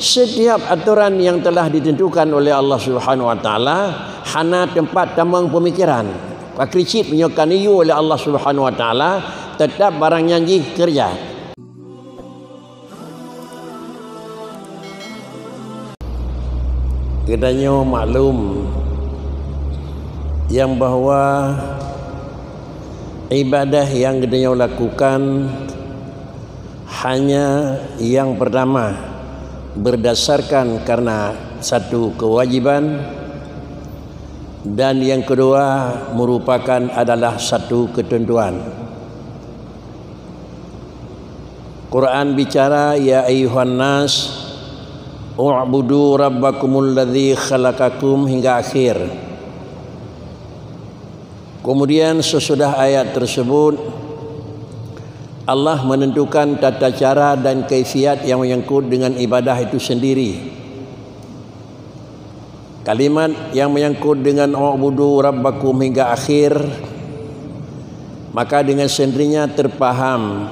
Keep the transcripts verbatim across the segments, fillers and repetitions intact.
Setiap aturan yang telah ditentukan oleh Allah Subhanahu wa Taala hana tempat tamong pemikiran. Pakri cit meunyoe ka neuyue oleh Allah Subhanahu wa Taala, tetap barang nyan jih keureuja. Geutanyoe maklum nyang bahwa ibadah nyang geutanyoe lakukan hanya yang pertama berdasarkan karena satu kewajiban, dan yang kedua merupakan adalah satu ketentuan. Quran bicara, "Ya ayyuhan nas, u'budu rabbakumul ladzi khalaqakum," hingga akhir. Kemudian sesudah ayat tersebut, Allah menentukan tata cara dan kaifiat yang menyangkut dengan ibadah itu sendiri. Kalimat yang menyangkut dengan "u'budu rabbakum" hingga akhir, maka dengan sendirinya terpaham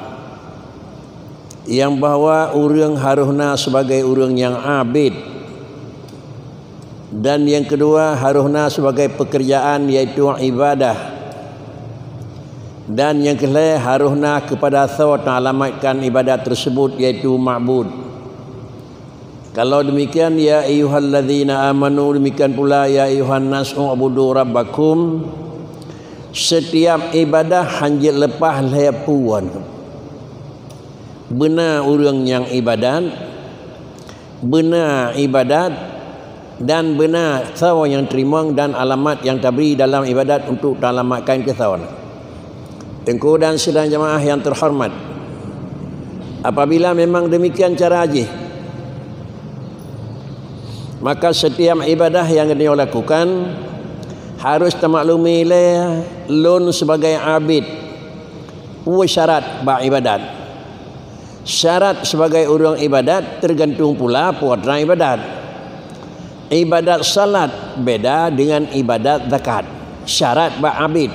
yang bahwa ureuëng harus na sebagai ureuëng nyang abid, dan yang kedua harus na sebagai pekerjaan, yaitu ibadah, dan yang keulhée harus na kepada soe taalamatkan ibadat tersebut, yaitu ma'bud. Kalau demikian, "Ya ayyuhalladzina amanu," demikian pula, "Ya ayyuhan nas u'budu rabbakum." Setiap ibadah hanjeuet leupah lhée puon. Beuna ureuëng nyang ibadat, beuna ibadat, dan beuna soe nyang teurimong dan alamat nyang tabri dalam ibadat untuk taalamatkan keu soe. Teungku dan sidang jamaah yang terhormat, apabila memang demikian cara jih, maka setiap ibadah yang geutanyoe lakukan harus tamaklumi lé lôn sebagai abid, peue syarat bak ibadat. Syarat sebagai ureuëng ibadat teugantung pula peue atra ibadat. Ibadat salat beda dengan ibadat zakat, syarat bak abid.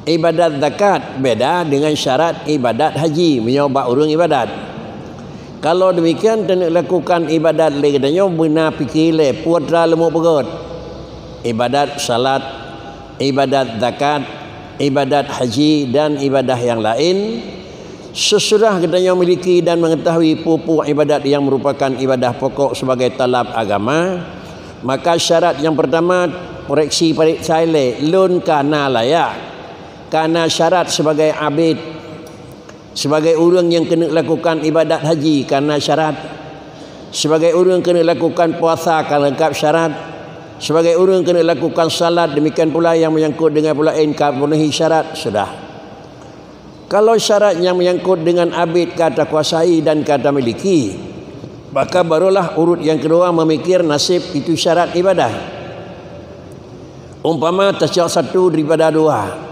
Ibadat zakat beda dengan syarat ibadat haji meunyoe bak ureuëng ibadat. Kalau demikian, taneuk lakukan ibadat lé geutanyoe beuna pike lé peue atra leumo beugét. Ibadat salat, ibadat zakat, ibadat haji, dan ibadah yang lain, sesudah geutanyoe miliki dan mengetahui peue-peue ibadat yang merupakan ibadah pokok sebagai talab agama, maka syarat yang pertama, koreksi parit sai lé, lôn ka na layak, ka na syarat sebagai abid, sebagai ureuëng nyang keuneuk lakukan ibadat haji ka na syarat, sebagai ureuëng keuneuk lakukan puasa ka leungkap syarat, sebagai ureuëng keuneuk lakukan salat, demikian pula yang menyangkut dengan pula laén ka penuhi syarat, sudah. Kalau syarat yang menyangkut dengan abid ka takuasai dan ka tamiliki, maka barulah urut yang kedua memikir nasib itu syarat ibadah. Umpama tacok satu daripada dua.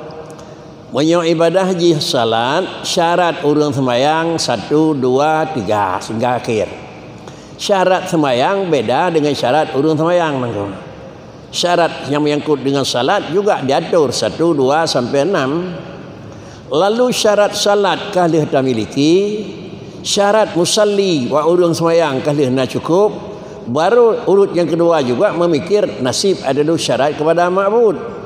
Meunyoe ibadah jih salat, syarat ureuëng seumayang satu, dua, tiga, sehingga akhir. Syarat seumayang beda dengan syarat ureuëng seumayang nanggroe. Syarat yang menyangkut dengan salat juga diatur satu, dua, sampai enam. Lalu syarat salat ka lheueh tamiliki, syarat musalli wa ureuëng seumayang ka lheueh na cukup, baru urut yang kedua juga memikir nasib adalah syarat kepada ma'bud.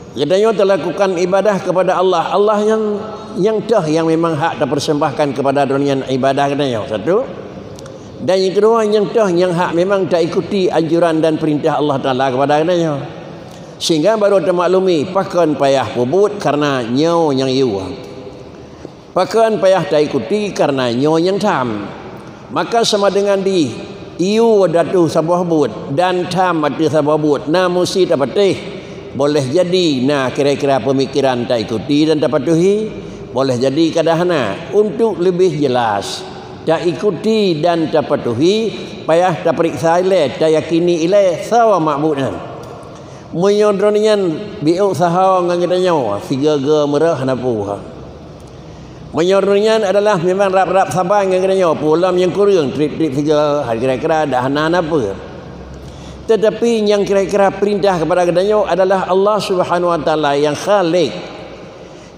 Geutanyoe talakukan ibadah kepada Allah. Allah nyang, nyang toh yang memang hak tapersembahkan kepada droe nyan ibadah geutanyoe. Satu. Dan yang kedua, nyang toh nyang hak memang taikuti anjuran dan perintah Allah Taala kepada geutanyoe. Sehingga baru tamaklumi pakon payah peubuet karena nyoe nyang yue. Pakon payah taikuti karena nyoe nyang tham. Maka sama dengan di yue ateueh saboh buet dan tham ateueh saboh buet, na musti tapatéh. Boleh jadi na kira-kira pemikiran taikuti dan tapatuhi, boleh jadi kadang hana. Untuk lebih jelas, taikuti dan tapatuhi, payah taperiksa ilée, tayakini ilée soe ma'bud nyan. Meunyoe droe nyan biôk saho ngon geutanyoe, sigoe-goe meurah hana peue. Meunyoe droe nyan adalah memang rab-rab saban ngon geutanyoe, peue lom nyang kureueng, treb-treb sigoe, kira-kira dak hana-hana peue. Tetapi nyang kira-kira perintah kepada geutanyoe adalah Allah Subhanahu wa Taala yang Khalik.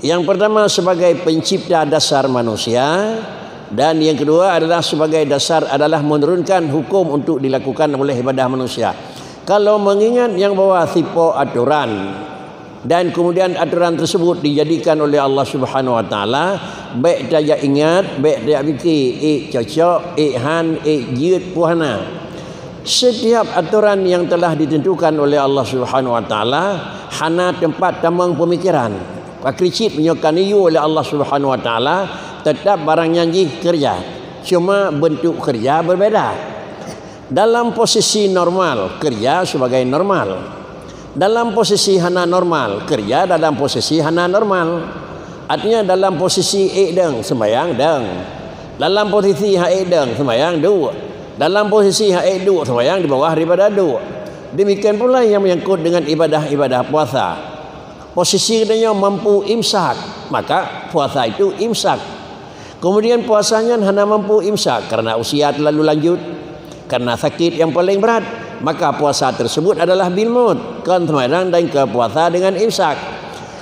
Yang pertama sebagai pencipta dasar manusia, Dan yang kedua adalah sebagai dasar adalah menurunkan hukum untuk dilakukan oleh ibadah manusia. Kalau mengingat yang bahwa sipok aturan dan kemudian aturan tersebut dijadikan oleh Allah Subhanahu Wa Taala, baik tajak ingat, baik tajak fikir, eh cocok, eh han, eh jeuet, puhana. Setiap aturan yang telah ditentukan oleh Allah Subhanahu Wa Taala hana tempat tamong pemikiran. Pakri cit meunyoe ka neuyue oleh Allah Subhanahu Wa Taala, tetap barang nyan jih kerja. Cuma bentuk kerja berbeda. Dalam posisi normal, kerja sebagai normal. Dalam posisi hana normal, kerja dalam posisi hana normal. Artinya dalam posisi ék dong, sembahyang dong. Dalam posisi han ék dong, sembahyang duek. Dalam posisi han ék duek, sembahyang di bawah daripada duek. Demikian pula yang menyangkut dengan ibadah-ibadah puasa. Posisi geutanyoe mampu imsak, maka puasa itu imsak. Kemudian puasa nyan hana mampu imsak karena usia terlalu lanjut, karena sakit yang paling berat, maka puasa tersebut adalah bil maut, kon seumayang dan ke puasa dengan imsak.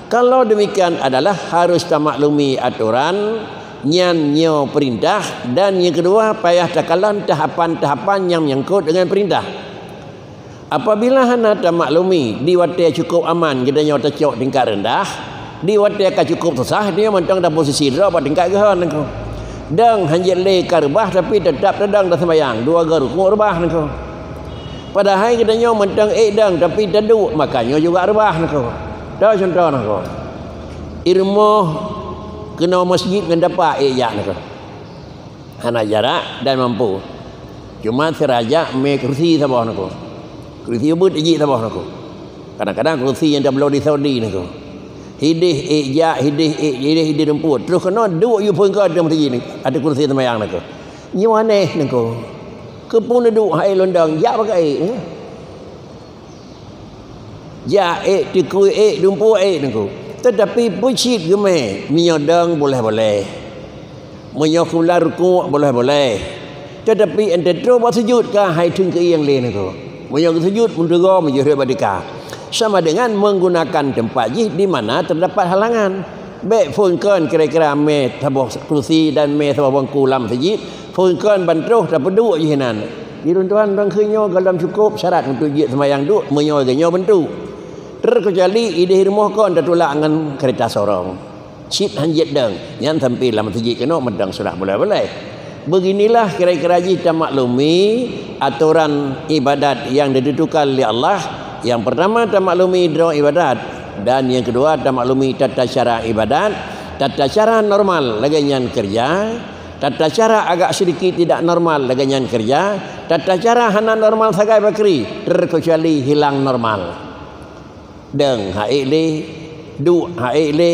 Kalau demikian adalah harus tamaklumi aturan nyan nyoe perintah, dan yang kedua payah takalon tahapan-tahapan yang menyangkut dengan perintah. Apabila hana tamaklumi, di watée cukup aman geutanyoe tacok tingkat rendah, di watée ka cukup susah geutanyoe mantong taposisi droe bak tingkat geuhon nangko. Dong hanjeuet lé ka reubah tapi teutap tadong taseumbayang, dua goe rukuk reubah nangko. Padahai geutanyoe mantong ék dong tapi taduek, maka nyoe juga reubah nangko. Toh cuntoh nangko. Irumoh keunoe masjid ngon dapa ék jak nangko. Hana jarak dan mampu. Cuma sira jak mé kursi saboh nangko. Kursi ubit jih saboh nangko. Kadang-kadang kursi nyang tabloe di Saudi nangko. Hideh ék jak, hideh ék, hideh, hideh dumpue. Terus keunoe duek yue phon ka ateueh masjid ni, ateueh kursi seumayang nangko. Nyoe aneh nangko. Keupeue neuduek hai lôn dong, jak bak ék, eh? Jak ék, teukui ék, dumpue ék nangko. Tetapi peue cit geumé, meunyoe dong boleh-boleh. Meunyoe kula rukuk boleh-boleh. Tetapi ente troh bak sujud ka hai theun keuieng lé nangko. Meunyoe geusujud meuteugoe meujeuet bak tika. Sama dengan menggunakan tempat jih di mana terdapat halangan. Bék phon kon kira-kira mé saboh kursi dan mé saboh bangku lam masjid, phon kon ban troh tapeuduek jih nan. Di runtuhan bangkheun nyoe gohlom cukup syarat untuk jeuet seumayang duek meunyoe geuh nyoe bentuk. Terkecuali ideh rumoh kon tatulak ngon keurita sorong. Cit hanjeuet dong, nyan sampai lam masjid keunoe meudong sudah boleh-boleh. Beginilah kira-kira jih tamaklumi aturan ibadat yang ditentukan lé Allah. Yang pertama tamaklumi droe ibadat, dan yang kedua tamaklumi tata cara ibadat. Tata cara normal lagée nyan kerja, tata cara agak sedikit tidak normal lagée nyan kerja, tata cara hana normal sagai pakri, terkecuali hilang normal. Dong han ék lé, duek han ék lé,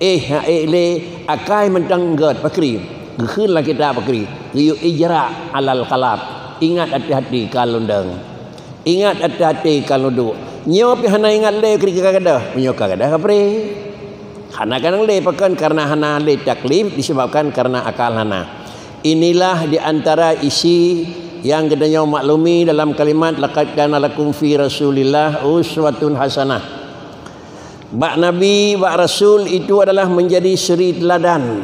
éh han ék lé, akai mantong gét pakri. Geukheun lam kitab pakri, geuyue ijra alal qalb. Ingat hati-hati ka lôn dong. Ingat hati-hati ka lôn duek. Nyoe pih hana ingat lé keureuja ka gadôh, meunyoe ka gadôh kapreh. Hana keunong lé pakon, karena hana lé taklif disebabkan karena akal hana. Inilah di antara isi yang geutanyoe maklumi dalam kalimat, "Laqad kana lakum fi Rasulillah uswatun hasanah." Bak Nabi, bak Rasul itu adalah menjadi suri teladan.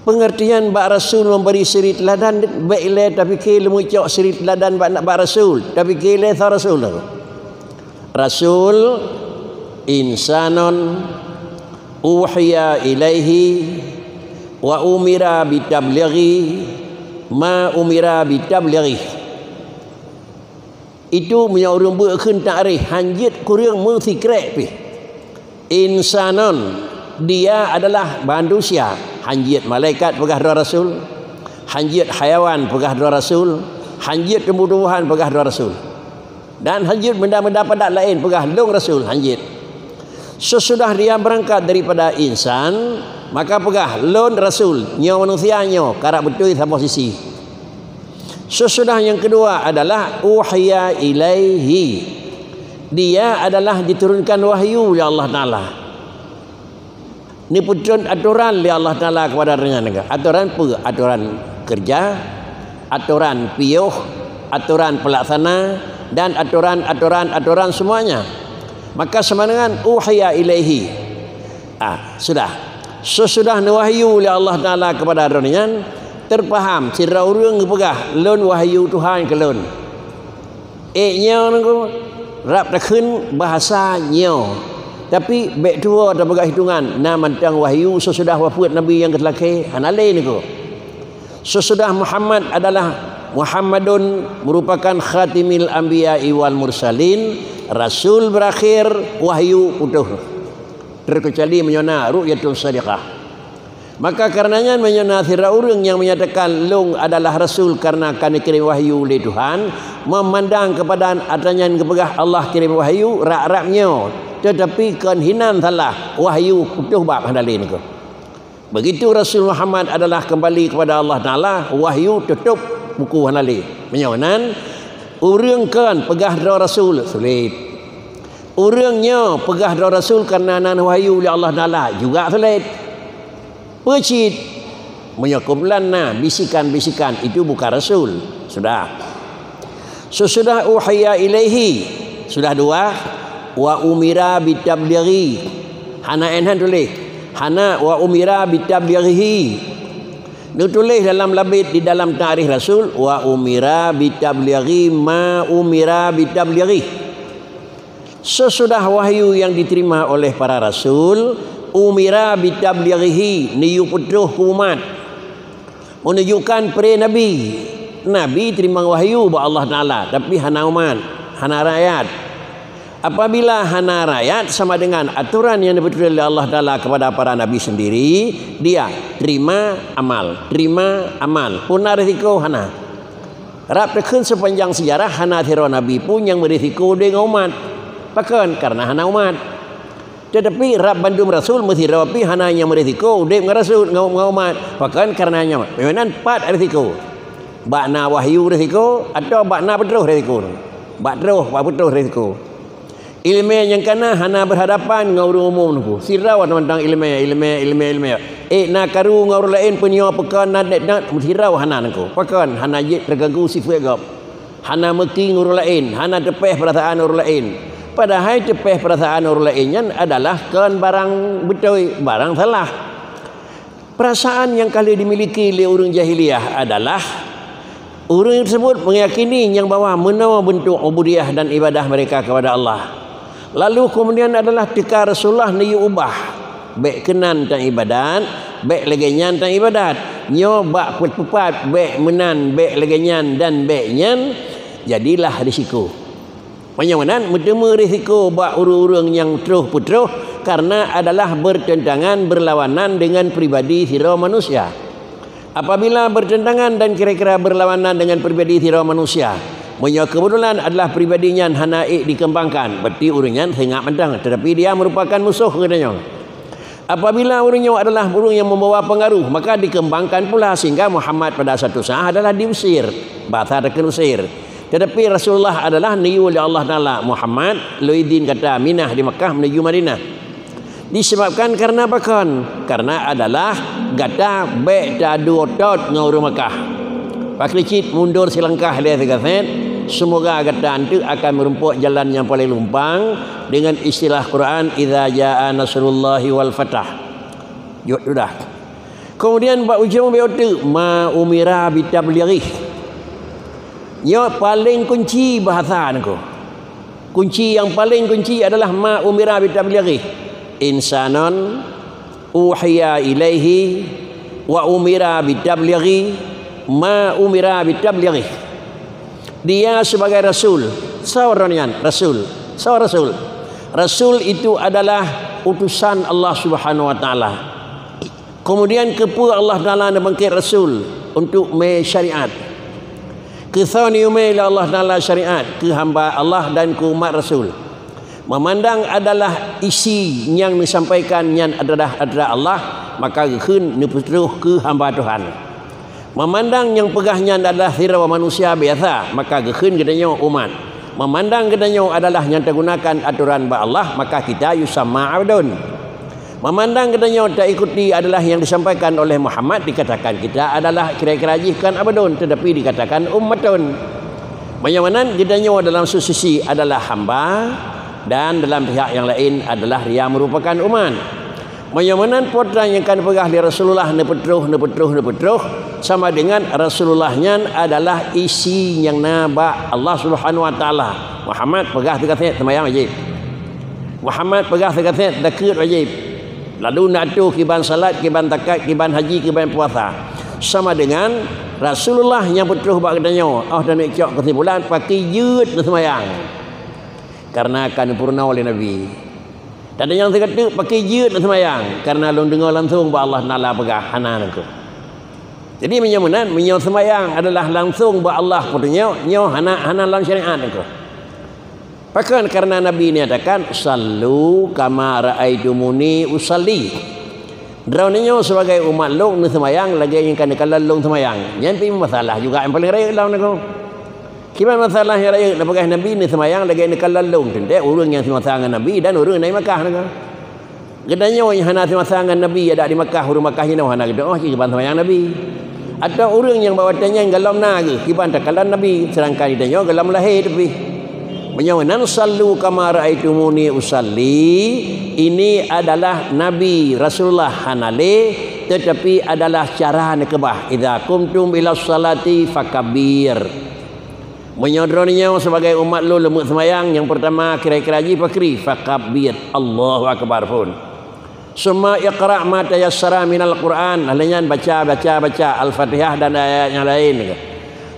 Pengertian bak Rasul memberi suri teladan, bék ilée tapike leumeucok suri teladan bak, bak Rasul, tapike ilée sa Rasul. Rasul insanon uhiya ilaihi wa umira bitablighi ma umira bitablighi. Itu meunyoe ureuëng beuet kheun takrif, hanjeuet kureueng meusikrek pih. Insanon, dia adalah manusia, hanjeuet malaikat peugah droe Rasul, hanjeuet hayawan peugah droe Rasul, hanjeuet tumbuh-tumbuhan peugah droe Rasul. Dan hanjeuet benda-benda padat laén peugah lôn Rasul, hanjeuet. Sesudah dia berangkat daripada insan, maka peugah lôn Rasul, nyoe manusia nyoe karap beutôi saboh sisi. Sesudah yang kedua adalah uhiya ilaihi. Dia adalah diturunkan wahyu oleh Allah Taala. Neupeutrön atoran lé Allah Taala kepada dengan atoran peue? Atoran kerja, atoran piôh, atoran pelaksana, dan atoran-atoran-atoran semuanya. Maka sama dengan uhiya ilaihi. Ah, sudah. Sesudah neuwahyu lé Allah Taala kepada droeneuh nyan, teupaham sidroe ureuëng geupeugah, "Lôn wahyu Tuhan keu lôn." Ék nyoe nunggu rab takheun bahasa nyoe. Tapi bék tuwoe tapeugah hitongan na mantong wahyu sesudah wafeuet Nabi nyang geuteulakée, hana lé niko. Sesudah Muhammad adalah Muhammadun merupakan khatimil anbiya'i wal mursalin, rasul berakhir, wahyu putôh. Terkecuali meunyoe na ru'yatun shadiqah. Maka kareuna nyan meunyoe na sidroe ureuëng nyang menyatakan lôn adalah rasul kareuna ka neukirém wahyu lé Tuhan, meumandang keupada atra nyan geupeugah Allah kirém wahyu rab-rab nyoe, teutapi kon hinan salah, wahyu putôh bab hana lé niko. Begitu Rasul Muhammad adalah kembali kepada Allah Taala, wahyu tutup buku hana lé. Meunyoe nan, ureuëng kon peugah droe rasul, sulet. Ureuëng nyoe peugah droe rasul kareuna nan wahyu lé Allah Taala, juga sulet. Peue cit? Meunyoe kumpulan na bisikan-bisikan, itu bukan rasul. Sudah. Sesudah uhiya ilaihi, sudah dua, wa umira bitablighi. Hana enhan tuléh. Hana wa umira bitablighihi. Neutuléh dalam labit di dalam tarikh rasul, wa umira bitablighi ma umira bitablighi. Sesudah wahyu yang diterima oleh para rasul, umira bitablighihi, neuyue putôh keu umat. Menunjukkan pre nabi. Nabi terima wahyu bak Allah Taala, tapi hana umat, hana rakyat. Apabila hana rakyat, sama dengan aturan yang diberikan oleh Allah Taala kepada para nabi sendiri, dia terima amal, terima amal. Pun ada risiko hana. Rab takheun sepanjang sejarah hana sidroe nabi pun nyang meurisiko udeb ngon umat. Pakon? Kareuna hana umat. Tetapi rab bandum rasul meusidroe pih hana nyang meurisiko udeb ngon rasul, ngon, ngon umat. Pakon? Kareuna nyoe. Meunan pat risiko. Bak na wahyu risiko, atau bak na putôh risiko. Bak troh, bak putôh risiko. Ileumé nyang kana hana berhadapan ngon ureuëng umum niko. Sidroe teumantong ileumé, ileumé, ileumé, ileumé. Ék na karu ngon ureuëng laén, peunyoe peukon na, na, na, sidroe hana niko. Pakon? Hana jeuet teuganggu sifeuet gob. Hana meuki ngon ureuëng laén, hana teupéh peurasaan ureuëng laén. Padahai teupéh peurasaan ureuëng laén nyan adalah kon barang beutôi, barang salah. Perasaan nyang ka lheueh dimiliki lé ureuëng jahiliyah adalah ureuëng tersebut meyakini nyang bahwa meunoe beuntuk ubudiyah dan ibadah mereka kepada Allah. Lalu kemudian adalah teuka Rasulullah neuyue ubah, bék keunan tan ibadat, bék lagée nyan tan ibadat. Nyoe bak peupat bék meunan, bék lagée nyan dan bék nyan, jadilah risiko. Meunyoe meunan, meuteumé risiko bak ureuëng-ureuëng nyang troh peutroh, kareuna adalah bertentangan, berlawanan dengan pribadi sidroe manusia. Apabila bertentangan dan kira-kira berlawanan dengan pribadi sidroe manusia, meunyoe keubeutulan adalah pribadi nyan hana ék dikembangkan, berarti ureuëng nyan seungab mantong, tetapi dia merupakan musoh geutanyoe. Apabila ureuëng nyoe adalah ureuëng nyang membawa pengaruh, maka dikembangkan pula sehingga Muhammad pada satu saat adalah diusir, bahasa takheun usir. Tetapi Rasulullah adalah neuyue lé Allah Taala, "Muhammad, lôn idin gata minah di Makkah menuju Madinah." Disebabkan karena pakon? Karena adalah gata bék taadu otot ngon ureuëng Makkah. Pakri cit mundur silangkah lé sigaséh, semoga gata anteuk akan meurumpok jalan nyang paleng lumpang, dengan istilah Quran, "Idza jaa nasrullahi wal fath." Jok sudah. Kemudian bak ujong biote, "Ma umira bitablighi." Nyoe paleng kunci bahasa niko. Kunci nyang paleng kunci adalah "ma umira bitablighi". Insanon uhiya ilaihi wa umira bitablighi ma umira bitablighi. Dia sebagai rasul. Soe droe nyan rasul? Soe rasul? Rasul itu adalah utusan Allah Subhanahu wa Taala. Kemudian keupeue Allah Taala neubangkét rasul untuk mé syariat? Keu soe neuyue mé lé Allah Taala syariat? Keu hamba Allah dan keu umat rasul. Memandang adalah isi nyang disampaikan nyan adalah atra Allah, maka geukheun neupeutroh keu hamba Tuhan. Memandang nyang peugah nyan adalah sidroe manusia biasa, maka geukheun geutanyoe umat. Memandang geutanyoe adalah nyang tagunakan atoran bak Allah, maka kita yusamma abdun. Memandang geutanyoe taikuti adalah nyang disampaikan oleh Muhammad, dikatakan kita adalah kira-kira jih kon abdun, tetapi dikatakan ummatun. Meunyoe meunan, geutanyoe dalam satu sisi adalah hamba, dan dalam pihak yang lain adalah dia merupakan umat. Meunyoe meunan peue nyang ka neupeugah lé Rasulullah, neupeutroh, neupeutroh, neupeutroh, sama dengan Rasulullah nyan adalah isi nyang na bak Allah Subhanahu wa Taala. Muhammad peugah teugaséh seumayang wajéb. Muhammad peugah teugaséh zakeuet wajéb. Lalu na tutoe kiban salat, kiban zakat, kiban haji, kiban puasa. Sama dengan Rasulullah nyang peutroh bak geutanyoe, oh, dan cok keusimpulan, pakri jeuet neuseumayang. Karena ka neupeurunoe lé Nabi. Dan nyang sigoe teuk pakri jeuet neuseumayang, karena lôn deungoe langsong bak Allah Taala peugah, hana neukeuh. Jadi meunyoe meunan, meunyoe seumayang adalah langsong bak Allah peutunyok, nyoe hana, hana lam syariat neukeuh. Pakon? Karena Nabi nyatakan, "Sallu kama raaitumuni usalli." Droeneuh nyoe sibagai umat lôn neuseumayang lagée nyang ka neukalon lôn seumayang. Nyan pih masalah juga nyang paleng rayeuk lom neukeuh. Kiban masalah nyang rayeuk, neupeugah Nabi neuseumayang lagée neukalon lôn, teuntée ureuëng nyang seumasa ngon Nabi dan ureuëng nyang di Makkah nyoe. Geutanyoe nyang hana seumasa ngon Nabi, adak di Makkah, ureuëng Makkah jinoe hana geuteuoh cit kiban seumayang Nabi. Atawa ureuëng nyang bak watée nyan gohlom na geuh, kiban takalon Nabi, seudangkan geutanyoe gohlom lahé teupih. Meunyoe meunan, "Sallu kama raaitumuni usalli," ini adalah Nabi Rasulullah hana lé, tetapi adalah cara neukeubah. "Idza qumtum ila sholati fakabbir." Meunyoe droeneuh nyoe sibagai umat lôn leumeuk seumayang, nyang peurtama kira-kira jih pakri, fakabbir, Allahu Akbar phon. Summa iqra ma tayassara minal Qur'an, lheueh nyan baca, baca, baca Al-Fatihah dan ayat nyang laén.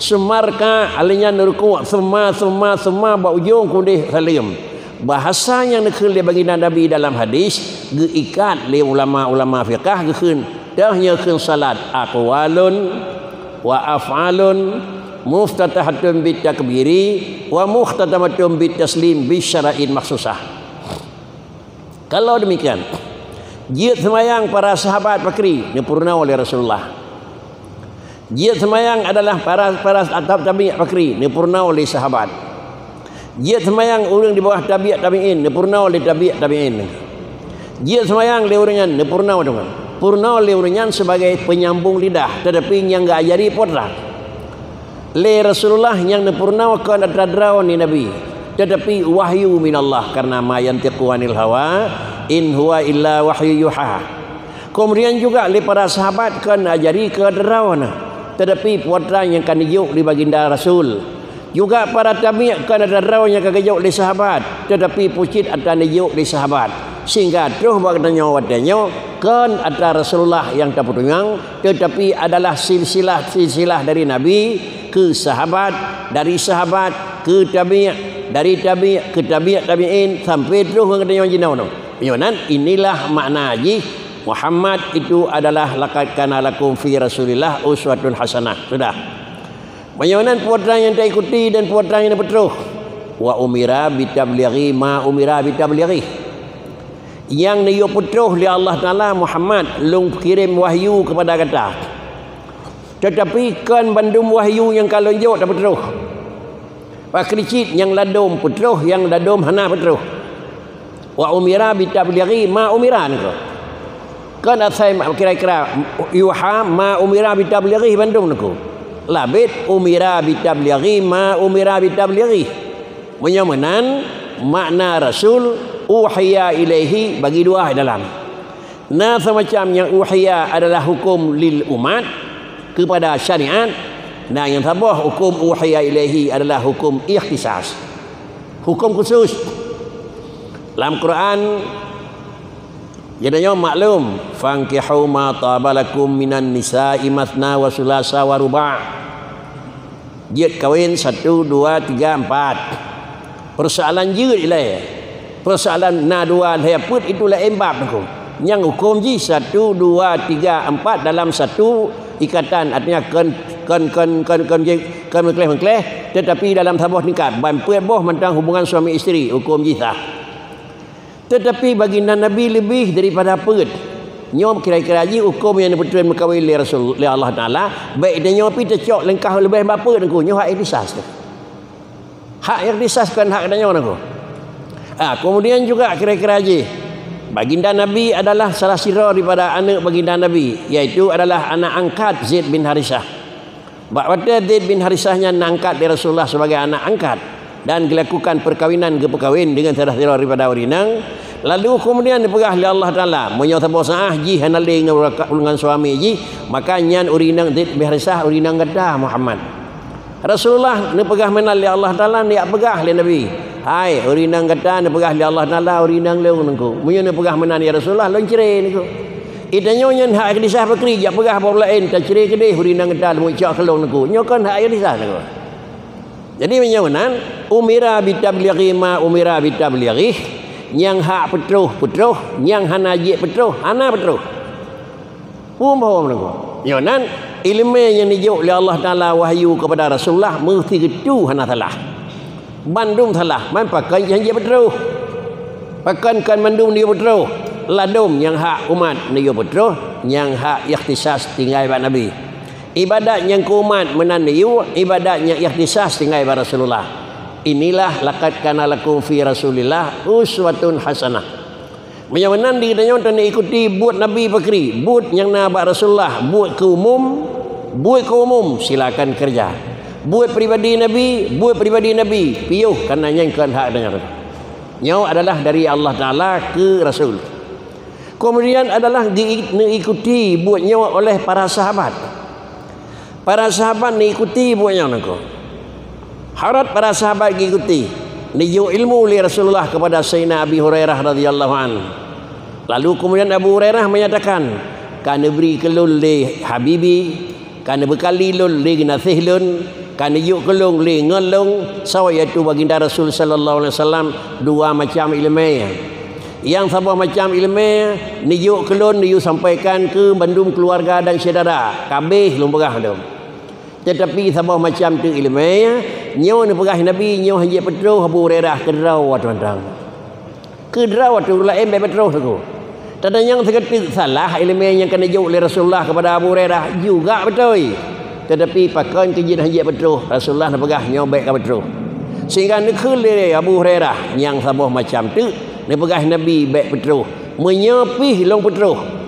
Summa rka, lheueh nyan rukuk, summa, summa, summa bak ujong keudeh saleuem. Bahasa nyang neukheun lé baginda Nabi dalam hadis, geuikat lé ulama-ulama fiqah geukheun, teuh nyoe kheun salat, aqwalun wa af'alun muftatahatun bit takbiri wa mukhtatamatun bit taslim bi syara'in makhsusah. Kalau demikian, jeuet seumayang para sahabat pakri, neupeurunoe lé Rasulullah. Jeuet seumayang adalah para, para atap tabi'in pakri, neupeurunoe lé sahabat. Jeuet seumayang ureuëng di bawah tabi' tabi'in, neupeurunoe lé tabi' tabi'in. Jeuet seumayang lé ureuëng nyan, neupeurunoe deungon. Peurunoe lé ureuëng nyan sibagai peunyambong lidah, tetapi nyang geuajari po that. Lé Rasulullah nyang neupeurunoe kon atra droe ni Nabi, tetapi wahyu minallah, karena ma yantiqu anil hawa, in huwa illa wahyu yuha. Kemudian juga lé para sahabat kon ajari keu atra droe na, tetapi po atra nyang ka neujok lé baginda Rasul. Juga para tabi' kon atra droe nyang ka geujok lé sahabat, tetapi po cit atra neujok lé sahabat. Sehingga troh bak geutanyoe watée nyoe kon atra Rasulullah nyang tapeutunyang, tetapi adalah silsilah-silsilah dari Nabi keu sahabat, dari sahabat keu tabi', dari tabi' keu tabi' tabi'in, sampai troh ngon geutanyoe jinoe nyoe. Meunyoe nan, inilah makna jih, Muhammad itu adalah laqad kana lakum fi Rasulillah uswatun hasanah. Sudah. Meunyoe nan po atra nyang taikuti dan po atra nyang neupeutroh. Wa umira bitablighi ma umira bitablighi. Nyang neuyue peutroh lé Allah Taala, Muhammad, lôn kirém wahyu keupada gata. Tetapi kon bandum wahyu nyang ka lôn jok tapeutroh. Pakri cit nyang ladôm peutroh, nyang ladôm hana peutroh. Wa umira bitablighi ma umira niko. Kon asai ma-, kira-kira yuha ma umira bitablighi bandum niko. Labit umira bitablighi ma umira bitablighi. Meunyoe meunan, makna Rasul uhiya ilaihi bagi dua dalam. Na semacam nyang uhiya adalah hukum lil umat, kepada syariat, dan nyang saboh hukum uhiya ilaihi adalah hukum ikhtisas. Hukum khusus. Lam Quran, geutanyoe maklum, "Fankihu ma taba lakum minan nisa'i matsna wa tsulasa wa ruba'." Jeuet kawin satu, dua, tiga, empat. Persoalan jeuet ilée. Persoalan na dua lhée peuet itu laén bab niko. Nyang hukum jih satu, dua, tiga, empat dalam satu ikatan, artinya kon, kon, kon, kon, kon, kon meukleh-meukleh, tetapi dalam saboh tingkat. Ban peuet boh mantong hubungan suami isteri, hukum jih sah. Tetapi baginda Nabi leubeh daripada peuet. Nyoe kira-kira jih hukum nyang neupeutrön meukawen lé Rasul, lé Allah Taala, bék tanyoe pih teucok leungkah leubeh bak peuet niko, nyoe hak ikhtisas. Hak ikhtisas kon hak tanyoe niko. Ah, kemudian juga kira-kira jih, baginda Nabi adalah salah sidroe daripada aneuk baginda Nabi, yaitu adalah anak angkat Zaid bin Harisah. Bak watée Zaid bin Harisah nyan na angkat lé Rasulullah sebagai anak angkat dan geuilakukan perkawinan, geupeukawen deungon salah sidroe daripada ureuëng inong, Lalu keumudian neupeugah lé Allah Taala, meunyoe saboh saát jih hana lé ngon raka-, ngon suami jih, maka nyan ureuëng inong Zaid bin Harisah, ureuëng inong gata Muhammad. Rasulullah neupeugah meunan lé Allah Taala, neujak peugah lé Nabi, "Hai, ureuëng inong gata neupeugah lé Allah Taala, ureuëng inong lôn Teungku. Meunyoe neupeugah meunan ya Rasulullah, lôn cre Teungku." Geutanyoe nyan hak Ikhtisas pakri, jak peugah bak ureuëng laén, "Tacre keudeh ureuëng inong gata, lôn cok keu lôn Teungku." Nyoe kon hak Ikhtisas Teungku. Jadi meunyoe meunan, umira bitablighi ma umira bitablighih, nyang hak peutroh, peutroh, nyang hana jeuet peutroh, hana peutroh. Phom-phom Teungku. Nyoe nan ileumèe nyang neujok lé Allah Taala wahyu keupada Rasulullah meusti geutu hana salah. Bandum salah, man pakon nyang jeuet peutroh. Pakon kon mandum neuyue peutroh. Ladôm nyang hak umat neuyue peutroh, nyang hak ikhtisas tinggai bak Nabi. Ibadat nyang keu umat meunan neuyue, ibadat nyang ikhtisas tinggai bak Rasulullah. Inilah laqad kana lakum fi Rasulillah uswatun hasanah. Meunyoe meunan di geutanyoe taneuk ikuti buet Nabi pakri, buet nyang na bak Rasulullah, buet keu umum, buet keu umum silakan kerja. Buet pribadi Nabi, buet pribadi Nabi, piôh, karena nyan kon hak geutanyoe. Nyoe adalah dari Allah Taala keu Rasul. Keumudian adalah di-, neuikuti buet nyoe oleh para sahabat. Para sahabat neuikuti buet nyoe Teungku. Harot para sahabat geuikuti, neujok ilmu lé Rasulullah keupada Saidina Abi Hurairah radhiyallahu anhu. Lalu keumudian Abu Hurairah menyatakan, "Ka neubri keu lôn lé Habibi, ka neubeukali lôn lé geunaséh lôn, ka neujok keu lôn lé ngon lôn, soe yaitu Baginda Rasul sallallahu alaihi wasallam, dua macam ileumèe. Nyang saboh macam ileumèe neujok keu lôn, neuyue sampaikan keu bandum keuluwarga dan syedara, ka abéh lôn peugah lom. Teutapi saboh macam teuk ileumèe, nyoe neupeugah Nabi, nyoe hanjeuet peutroh Abu Hurairah keudroe watèe mantong." Keudroe watèe ureuëng laén bèk peutroh Teungku. Tanyong sigoe teuk salah ileumèe nyang ka neujok lé Rasulullah keupada Abu Hurairah juga beutôi. Teutapi pakon keu jeuet hanjeuet peutroh, Rasulullah neupeugah nyoe bèk ka peutroh. Sehingga neukheun lé Abu Hurairah nyang saboh macam teuk, neupeugah Nabi bèk peutroh. Meunyoe pih lôn peutroh,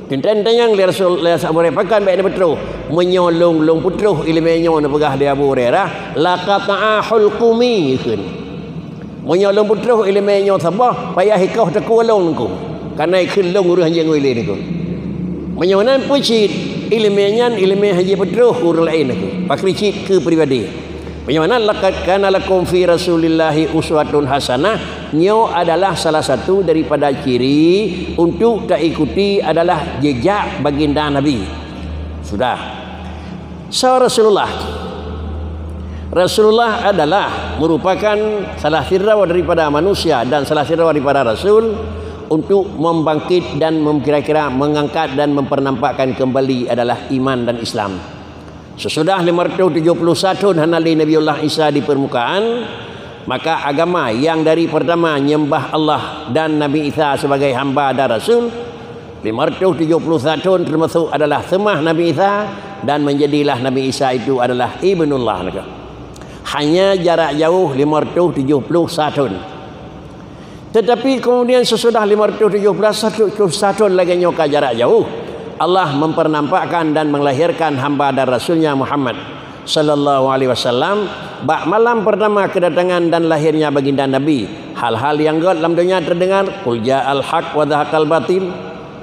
Teuntèe tanyong lé Rasul, lé Abu Hurairah, "Pakon bèk neupeutroh? Meunyoe lôn, lôn peutroh ileumèe nyoe," neupeugah lé Abu Hurairah, "laqata'a hulqumi," kheun. "Meunyoe lôn peutroh ileumèe nyoe saboh, payah ikoh takue lôn Teungku. Kareuna kheun lôn ureuëng hanjeuet ngui lé Teungku." Meunyoe nan peue cit, ileumèe nyan ileumèe hanjeuet peutroh ureuëng laén Teungku. Pakri cit keu pribadi. Meunyoe meunan, "Laqad kana lakum fi Rasulillahi uswatun hasanah," nyoe adalah salah satu daripada ciri untuk taikuti adalah jejak baginda Nabi. Sudah. Soe Rasulullah? Rasulullah adalah merupakan salah sidroe daripada manusia dan salah sidroe daripada rasul untuk membangkit dan mem-, kira-kira mengangkat dan mempernampakkan kembali adalah iman dan Islam. Sesudah lima ratus tujuh puluh satu thon hana lé Nabiullah Isa di permukaan, maka agama nyang dari pertama nyembah Allah dan Nabi Isa sebagai hamba dan rasul, lima ratus tujuh puluh satu thon termasuk adalah seumah Nabi Isa dan menjadilah Nabi Isa itu adalah Ibnullah. Hanya jarak jauh lima ratus tujuh puluh satu thon. Tetapi kemudian sesudah lima ratus tujuh puluh satu thon lagèe nyoe ka jarak jauh, Allah mempernampakkan dan melahirkan hamba dan rasulnya Muhammad sallallahu alaihi wasallam. Bak malam pertama kedatangan dan lahirnya baginda Nabi, hal-hal nyang göt lam donya terdengar, "Qul ja'al haq wa zahaqal batil."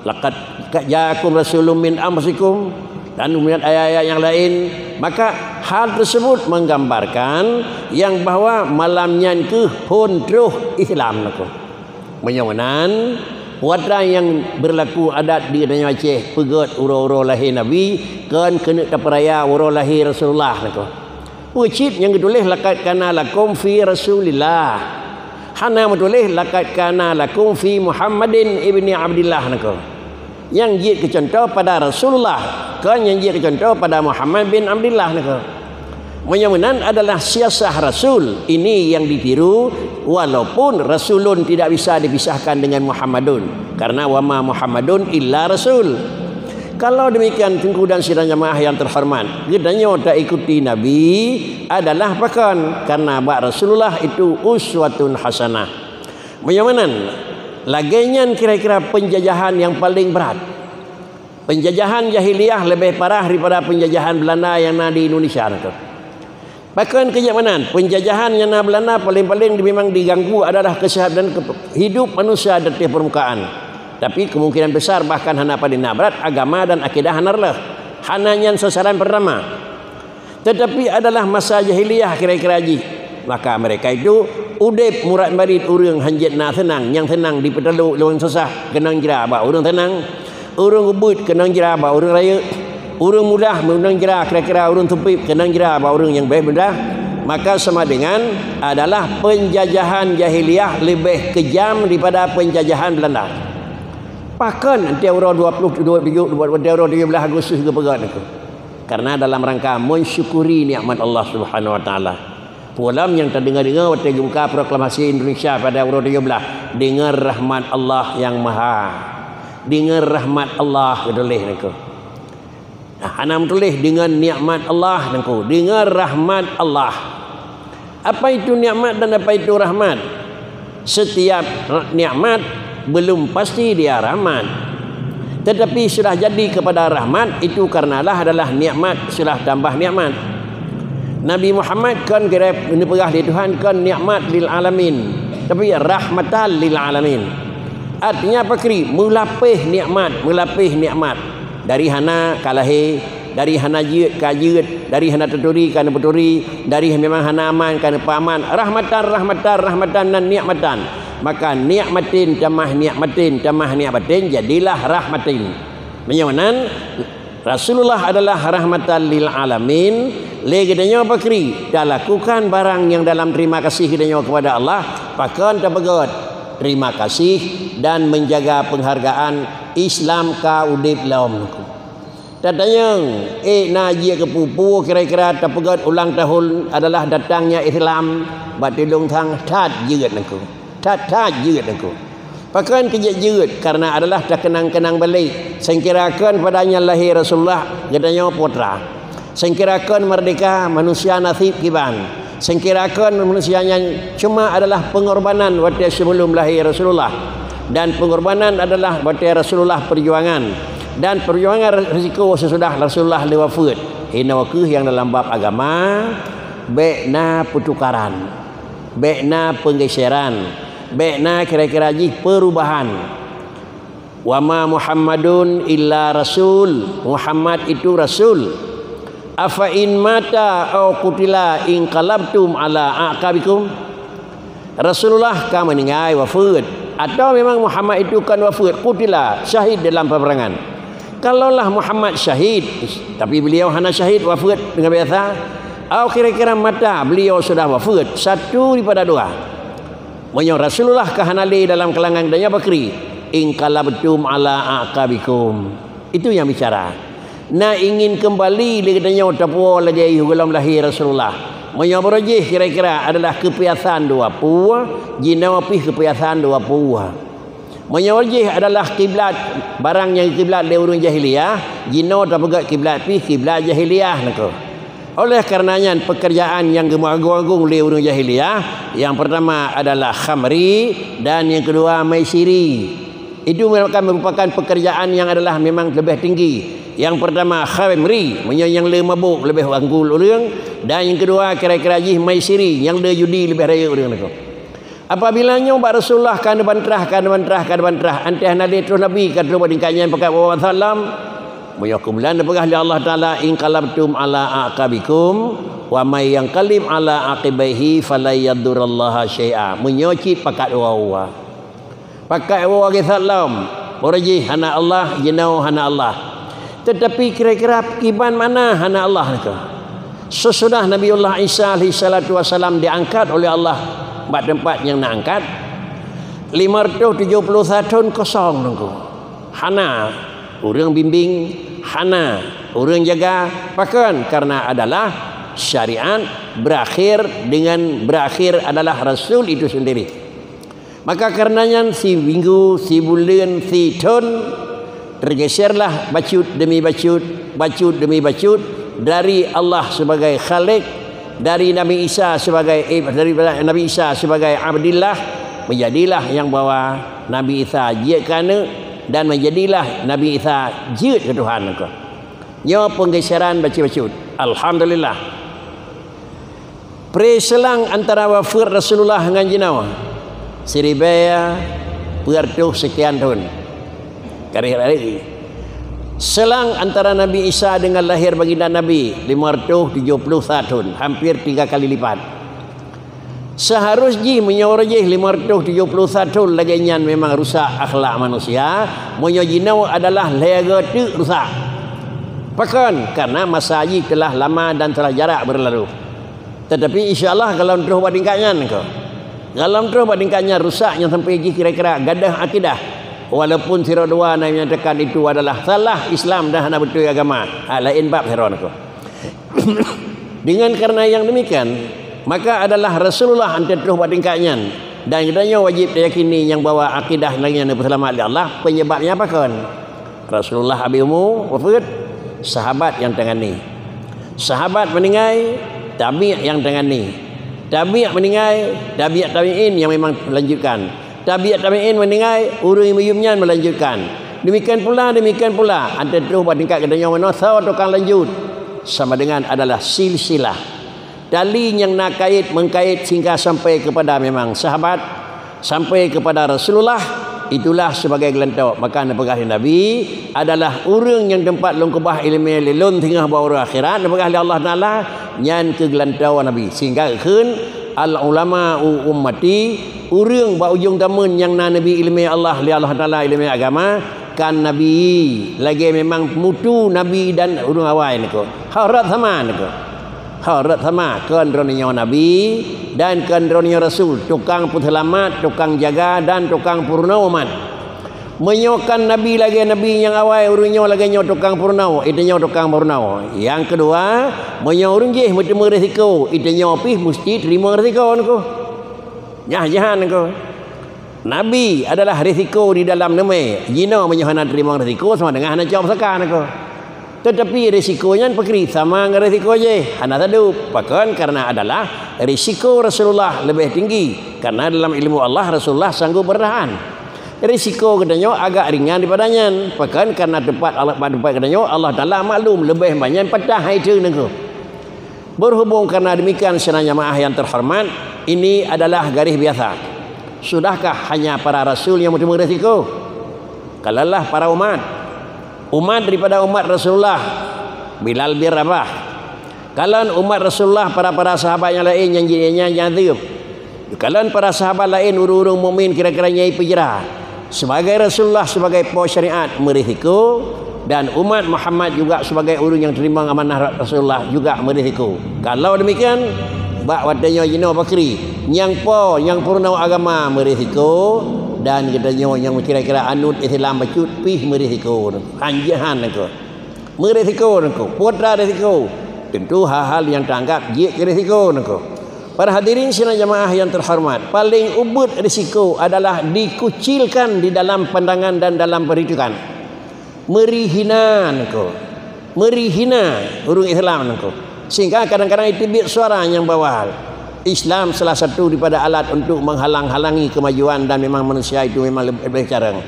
"Laqad ja'akum rasulun min anfusikum," dan kemudian ayat-ayat nyang laén, maka hal tersebut menggambarkan nyang bahwa malam nyan keuh phon troh Islam Teungku. Meunyoe meunan, watèe nyang beurlaku adat di tanyoe Aceh peugöt uroe-uroe lahé Nabi, kon keuneuk tapeuraya uroe lahé Rasulullah Teungku. Peue cit nyang geutuléh, "Laqad kana lakum fi Rasulillah." Hana meutuléh, "Laqad kana lakum fi Muhammadin ibni Abdillah," Teungku. Nyang jeuet keu cuntoh pada Rasulullah, kon nyang jeuet keu cuntoh pada Muhammad bin Abdillah, Teungku. Meunyoe meunan adalah siasah Rasul, ini yang ditiru, walaupun rasulun tidak bisa dipisahkan dengan Muhammadun, karena wa ma Muhammadun illa rasul. Kalau demikian, Teungku dan sidang jamaah yang terhormat, geutanyoe taikuti Nabi adalah pakon? Karena bak Rasulullah itu uswatun hasanah. Meunyoe meunan, lagèe nyan kira-kira penjajahan yang paling berat. Penjajahan jahiliyah lebih parah daripada penjajahan Belanda yang na di Indonesia Teungku. Pakon keu jak meunan, penjajahan nyang na Belanda paléng-paléng di-, memang diganggu adalah kesehatan dan ke-, hidup manusia di ateueh permukaan. Tapi kemungkinan besar bahkan hana paléng na brat, agama dan akidah hana reuloh. Hana nyan sasaran pertama. Tetapi adalah masa jahiliyah kira-kira jih. Maka mereka itu udeb murat-marit ureuëng hanjeuet na seunang, nyang seunang dipeutalok lé ureuëng susah, keunong jra bak ureuëng seunang. Ureuëng ubit keunong jra bak ureuëng rayeuk. Ureuëng mudah meunong jra kira-kira ureuëng teubiet keunong jra bak ureuëng nyang beh mudah. Maka sama dengan adalah penjajahan jahiliyah lebih kejam daripada penjajahan Belanda. Pakon tiep uroe dua puluh dua, tiep uroe tujuh belas Agustus geupeugah nyan? Karena dalam rangka mensyukuri nikmat Allah Subhanahu Wa Taala. Peue lom nyang tadeungoe-deungoe watée geubuka proklamasi Indonesia pada uroe tujuh belas, "Deungon rahmat Allah nyang maha." Deungon rahmat Allah geutuléh nyan. Nah, hana meutuléh deungon nikmat Allah nyan, deungon rahmat Allah. Apa itu nikmat dan apa itu rahmat? Setiap nikmat belum pasti dia rahmat. Tetapi sudah jadi kepada rahmat, itu karenalah adalah nikmat sudah tambah nikmat. Nabi Muhammad kon geupeugah lé Tuhan kon nikmat lil alamin, tapi rahmatan lil alamin. Artinya apa kri? Meulapéh nikmat, meulapéh nikmat. Dari hana ka lahé, dari hana jeuet ka jeuet, dari hana taturi ka neupaturi, dari memang hana aman ka neupeuaman. Rahmatan, rahmatan, rahmatan dan nikmatan. Maka nikmatin tamah nikmatin tamah nikmatin jadilah rahmatin. Meunyoe meunan, Rasulullah adalah rahmatan lil alamin. Lé geutanyoe pakri talakukan barang nyang dalam terima kasih geutanyoe kepada Allah, pakon tapeugét terima kasih dan menjaga penghargaan Islam ka udeb lom. Tatanyong, ék na jeuet keu peue-peue kira-kira tapeugét ulang tahun adalah datangnya Islam bak tulông thang that jeuet nangku. That-that jeuet nangku. Pakon keu jeuet-jeuet? Karena adalah takeunang-keunang balek. Sangkira kon pada nyan lahé Rasulullah, geutanyoe putra. Sangkira kon merdeka, manusia nasib kiban. Sangkira kon manusia nyan cuma adalah pengorbanan watée sebelum lahé Rasulullah. Dan pengorbanan adalah watée Rasulullah perjuangan. Dan perjuangan risiko sesudah Rasulullah lé wafeuet. Hinoe kheueh nyang dalam bab agama, bék na peutukaran. Bék na penggeseran, bék na kira-kira jih perubahan. "Wa ma Muhammadun illa rasul," Muhammad itu rasul. "Afa in mata au qutila inqalabtum ala aqabikum." Rasulullah ka meuninggai, wafeuet, atau memang Muhammad itu kon wafeuet, qutila, syahid dalam peperangan. Kalaulah Muhammad syahid, tapi beliau hana syahid, wafeuet dengan biasa, au kira-kira mata beliau sudah wafeuet, satu daripada dua. Meunyoe Rasulullah ka hana lé dalam kalangan geutanyoe pakri, inqalabtum ala aqabikum. Itu nyang bicara. Na ingin kembali lé geutanyoe tapuwoe lagée yoh gohlom lahé Rasulullah. Meunyoe baroe jih kira-kira adalah keupiasan dua pue, jinoe pih keupiasan dua pue. Meunyoe jih adalah kiblat barang nyang kiblat lé ureuëng jahiliyah, jinoe tapeugét kiblat pih kiblat jahiliyah nangku. Oleh karena nyan, pekerjaan nyang geumeuagung-agung lé ureuëng jahiliyah, yang pertama adalah khamri dan yang kedua maisiri. Itu merupakan, merupakan pekerjaan yang adalah memang lebih tinggi. Yang pertama khamri, meunyoe nyang le mabôk lebih anggul ureuëng, dan yang kedua kira-kira jih maisiri, nyang le judi lebih rayeuk ureuëng nangku. Apabila nyoe bak Rasulullah ka neubantrah, ka neubantrah, ka neubantrah, 'oh lheueh nyan lé troh Nabi ka troh bak tingkat nyan pakat bak salam. Meunyoe keumudian neupeugah lé Allah Taala, "Inqalabtum ala aqabikum, wa may yanqalib ala aqibaihi falan yadurrallaha syai'a." Meunyoe cit pakat woe. Pakat woe geusalam. Baroe jih hana Allah, jinoe hana Allah. Tetapi kira-kira kiban makna hana Allah nangku. Sesudah Nabiullah Isa alaihissalatu wassalam diangkat oleh Allah bak teumpat nyang na angkat, lima ratus tujuh puluh satu thon kosong nangku. Hana ureuëng bimbing, hana ureuëng jaga, pakon? Karena adalah syariat berakhir dengan berakhir adalah Rasul itu sendiri. Maka karena nyan, si minggu, si buleuen, si thon, tergeserlah bacut demi bacut, bacut demi bacut, dari Allah sebagai Khalik, dari Nabi Isa sebagai, eh, dari Nabi Isa sebagai Abdillah, menjadilah nyang bahwa Nabi Isa jeuet keu aneuk, dan menjadilah Nabi Isa jeuet keu Tuhan. Nyoe penggeseran bacut-bacut. Alhamdulillah. Pre seulang antara wafeuet Rasulullah ngon jinoe, siribèe peuet reutôh seukian thon. Garéh lari. Seulang antara Nabi Isa deungon lahé baginda Nabi, lima reutôh tujoh ploh sa thon, hampir tiga kali lipat. Seuharôh jih meunyoe uroe jih lima reutôh tujoh ploh sa thon lagèe nyan memang rusak akhlak manusia, meunyoe jinoe adalah lhèe go teuk rusak. Pakon? Karena masa jih teulah lama dan teulah jarak beurlalu. Teutapi insya Allah gohlom troh bak tingkat nyan ko. Gohlom troh bak tingkat nyan rusak nyang sampai jih kira-kira gadoh akidah. Walaupun sidroe dua na nyatakan itu adalah salah Islam dan hana beutôi agama. Ha, laén bab sidroe ko. Dengan karena yang demikian, maka adalah Rasulullah anté troh bak tingkat nyan. Dan geutanyoe wajéb tayakini nyang bahwa akidah lagèe nyan neupeuseulamat lé Allah, penyebabnya pakon? Rasulullah habéh umu, wafeuet, sahabat nyang tangani. Sahabat meuninggai, tabi' nyang tangani. Tabi' meuninggai, tabi' tabi'in nyang memang melanjutkan. Tabi' tabi'in meuninggai, ureueng nyang meuyuem nyan melanjutkan. Demikian pula, demikian pula, anté troh bak tingkat geutanyoe meunoe, soe tukang lanjut? Sama dengan adalah silsilah. Tali nyang na kait-meungkait sehingga sampai kepada memang sahabat, sampai kepada Rasulullah, itulah sebagai geulantoe. Maka neupeugah lé Nabi, adalah ureueng nyang teumpat lôn keubah ileumèe lé lôn singoh bak uroe akhirat, neupeugah lé Allah Taala, nyan keuh geulantoe Nabi. Sehingga kheun, "Al-ulama'u ummati", ureueng bak ujong tameun nyang na neubi ileumèe Allah lé Allah Taala, ileumèe agama, kan Nabi. Lagèe memang mutu Nabi dan ureueng awai niko. Harôh sama niko. Harôh sama, kon droeneuh nyoe Nabi dan kon droeneuh nyoe Rasul, tukang peuseulamat, tukang jaga, dan tukang peurunoe umat. Meunyoe kan Nabi lagèe Nabi nyang awai, ureueng nyoe lagèe nyoe tukang peurunoe, geutanyoe tukang peurunoe. Nyang keudua, meunyoe ureueng jéh meuteumé risiko, geutanyoe pih musti teurimong risiko niko. Nyah jahan niko. Nabi adalah risiko di dalam neumé. Jinoe meunyoe hana teurimong risiko, sama dengan hana cok pusaka niko. Teutapi risiko nyan peukri sama ngon risiko jéh, hana tadub. Pakon? Karena adalah risiko Rasulullah leubeh tinggi. Karena dalam ilmu Allah, Rasulullah sanggup bertahan. Risiko geutanyoe agak ringan daripada nyan. Pakon? Karena teumpat Allah, teumpat geutanyoe Allah Taala maklum leubeh banyak patah hai teuk niko. Berhubung karena demikian, sidang jamaah yang terhormat, ini adalah garis biasa. Sudahkah hanya para rasul yang meuteumé risiko? Kalonlah para umat. Umat daripada umat Rasulullah, Bilal bin Rabah. Kalon umat Rasulullah, para-para sahabat nyang laén nyang jih nyan nyang adeueb. Kalon para sahabat laén, ureueng-ureueng mukmin kira-kira nyang jipeujra. Sebagai Rasulullah, sebagai po syariat, meurisiko, dan umat Muhammad juga sebagai ureueng nyang teurimong amanah Rasulullah juga meurisiko. Kalau demikian, bak watèe nyoe jinoe pakri, nyang po, nyang peurunoe agama meurisiko, dan geutanyoe nyang kira-kira anut Islam bacut pih meurisiko. Hanjeut han niko. Meurisiko niko, putra risiko. Tentu hal-hal yang teuanggap jeuet keu risiko niko. Para hadirin sidang jamaah yang terhormat, paling ubit risiko adalah dikucilkan di dalam pandangan dan dalam perhitungan. Meurihina niko. Meurihina ureueng Islam niko. Sehingga kadang-kadang iteubiet suara nyang bahwa Islam salah satu daripada alat untuk menghalang-halangi kemajuan dan memang manusia itu memang lebih, lebih carang.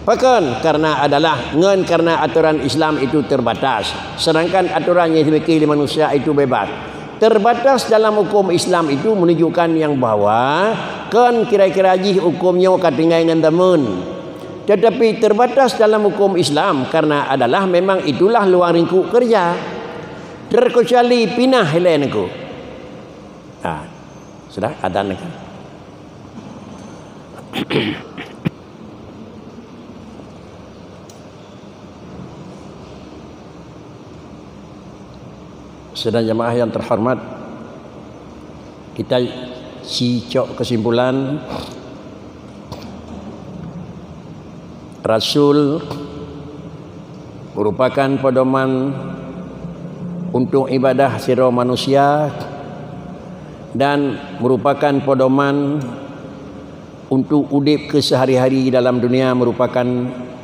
Pakon? Karena adalah ngon karena aturan Islam itu terbatas, sedangkan aturan nyang dimiliki lé manusia itu bebas. Terbatas dalam hukum Islam itu menunjukkan yang bahwa kon kira-kira jih hukum nyoe ka tinggai ngon zaman. Tetapi terbatas dalam hukum Islam karena adalah memang itulah luang lingkup kerja. Terkecuali pinah ilée niko. Ha, sudah adan niko. Sidang jamaah yang terhormat, kita cicok kesimpulan, Rasul merupakan pedoman untuk ibadah sidroe manusia dan merupakan pedoman untuk udeb kesehari-hari dalam dunia merupakan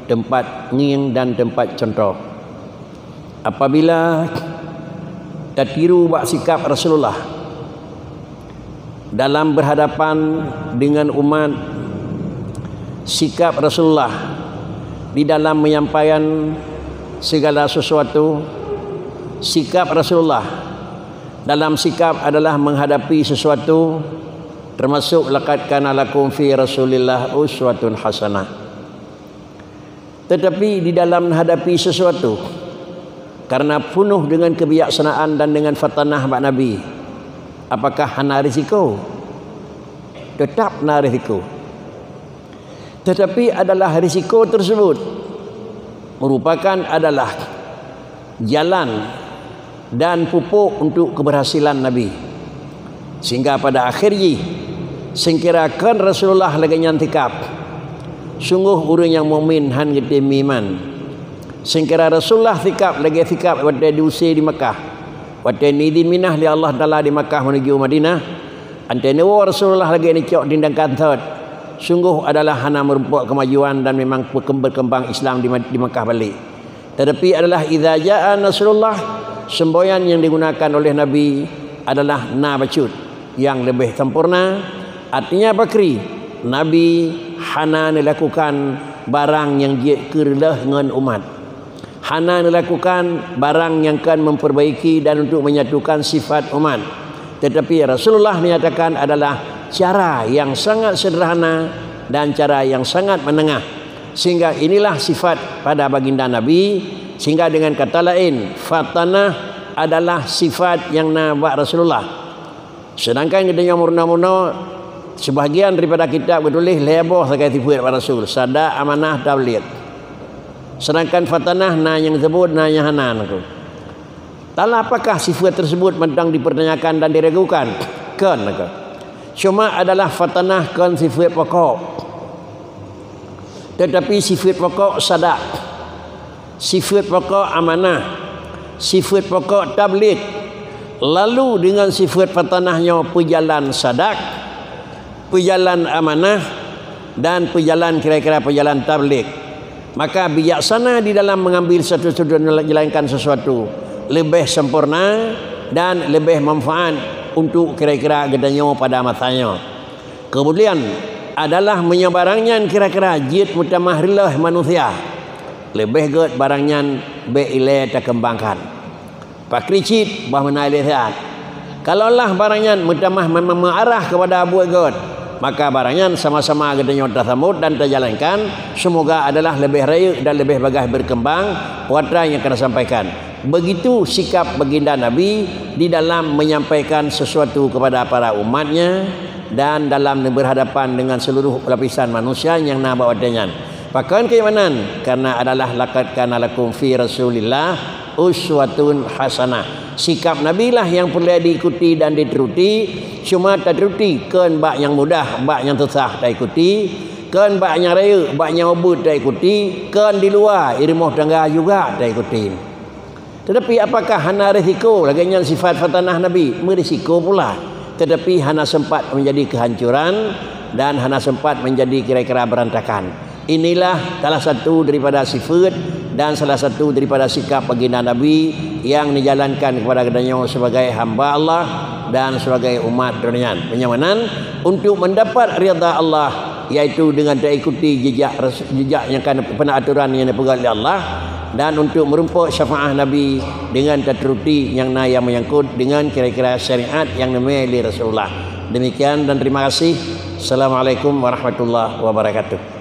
tempat ngieng dan tempat contoh. Apabila tatiru bak sikap Rasulullah dalam berhadapan dengan umat, sikap Rasulullah di dalam menyampaikan segala sesuatu, sikap Rasulullah Dalam sikap adalah menghadapi sesuatu, termasuk laqad kana lakum fi Rasulillah uswatun hasanah. Tetapi di dalam menghadapi sesuatu, karena penuh dengan kebijaksanaan dan dengan fatanah bak Nabi, apakah hana risiko? Tetap na risiko. Tetapi adalah risiko tersebut merupakan adalah jalan dan pupuk untuk keberhasilan Nabi. Sehingga pada akhir jih, sengkira kon Rasulullah lagée nyan sikap, sungguh ureuëng nyang mukmin hán geutem meuiman. Sengkira Rasulullah sikap lagée sikap watée diusé di Makkah, watée neudin minah lé Allah Taala di Makkah menuju Madinah, watée neuwoe Rasulullah lagée neucok tindakan thot, sungguh adalah hana meurumpok kemajuan dan memang berkembang Islam di, di Makkah balik. Tetapi adalah idza jaa nasrullah, semboyan yang digunakan oleh Nabi adalah na bacut yang lebih sempurna. Artinya pakri, Nabi hana melakukan barang yang jeuet keu reuloh ngon umat. Hana melakukan barang yang akan memperbaiki dan untuk menyatukan sifat umat. Tetapi Rasulullah menyatakan adalah cara yang sangat sederhana dan cara yang sangat menengah. Sehingga inilah sifat pada baginda Nabi, sehingga dengan kata lain, fatanah adalah sifat yang na bak Rasulullah. Sedangkan geutanyoe meurunoe-meurunoe, sebahagian daripada kitab geutuléh lhée boh sagai sifeuet bak Rasul, sadak, amanah, tabligh. Sedangkan fatanah na nyang seubut, na nyang hana, na kheueh. Talah apakah sifeuet tersebut mantong dipertanyakan dan diragukan? Kon, na kheueh. Cuma adalah fatanah kon sifeuet pokok. Tetapi sifeuet pokok sadak, sifeuet pokok amanah, sifeuet pokok tabligh, lalu dengan sifeuet fatanah nyoe peujalan sadak, peujalan amanah, dan peujalan kira-kira peujalan tabligh. Maka bijaksana di dalam mengambil satu-satu dan menjalankan sesuatu lebih sempurna dan lebih manfaat untuk kira-kira geutanyoe pada masa nyoe. Kemudian adalah meunyoe barang nyan kira-kira jeuet meutamah reuloh manusia, leubeh gét barang nyan bék ilée takeumbangkan. Pakri cit bah meunan ilée siat. Kalaulah barang nyan meutamah memang meuarah keupada buet gét, maka barang nyan sama-sama geutanyoe tasambot dan tajalankan, seumoga adalah leubeh rayeuk dan leubeh bagaih beukeumbang peue nyang ka tasampaikan. Begitu sikap baginda Nabi di dalam menyampaikan sesuatu kepada para umatnya dan dalam berhadapan dengan seluruh lapisan manusia nyang na bak watée nyan. Pakon keuh meunan? Karena adalah laqad kana lakum fi Rasulillah uswatun hasanah. Sikap Nabi lah nyang peureulée diikuti dan dituruti, cuma taturuti kon bak nyang mudah, bak nyang susah taikuti, kon bak nyang rayeuk, bak nyang ubit taikuti, kon di luwa, i rumoh tangga juga taikuti. Tetapi apakah hana risiko lagée nyan sifat fatanah Nabi? Meurisiko pula, tetapi hana sempat menjadi kehancuran dan hana sempat menjadi kira-kira berantakan. Inilah salah satu daripada sifat dan salah satu daripada sikap baginda Nabi yang dijalankan kepada geutanyoe sebagai hamba Allah dan sebagai umat droeneuh nyan. Meunyoe meunan, untuk mendapat ridha Allah, yaitu dengan taikuti jejak res-, jejak nyang ka, aturan nyang neupeugét lé Allah, dan untuk meurumpok syafaat Nabi dengan taturuti nyang na nyang menyangkut dengan kira-kira syariat nyang neumé lé Rasulullah. Demikian dan terima kasih. Assalamualaikum warahmatullahi wabarakatuh.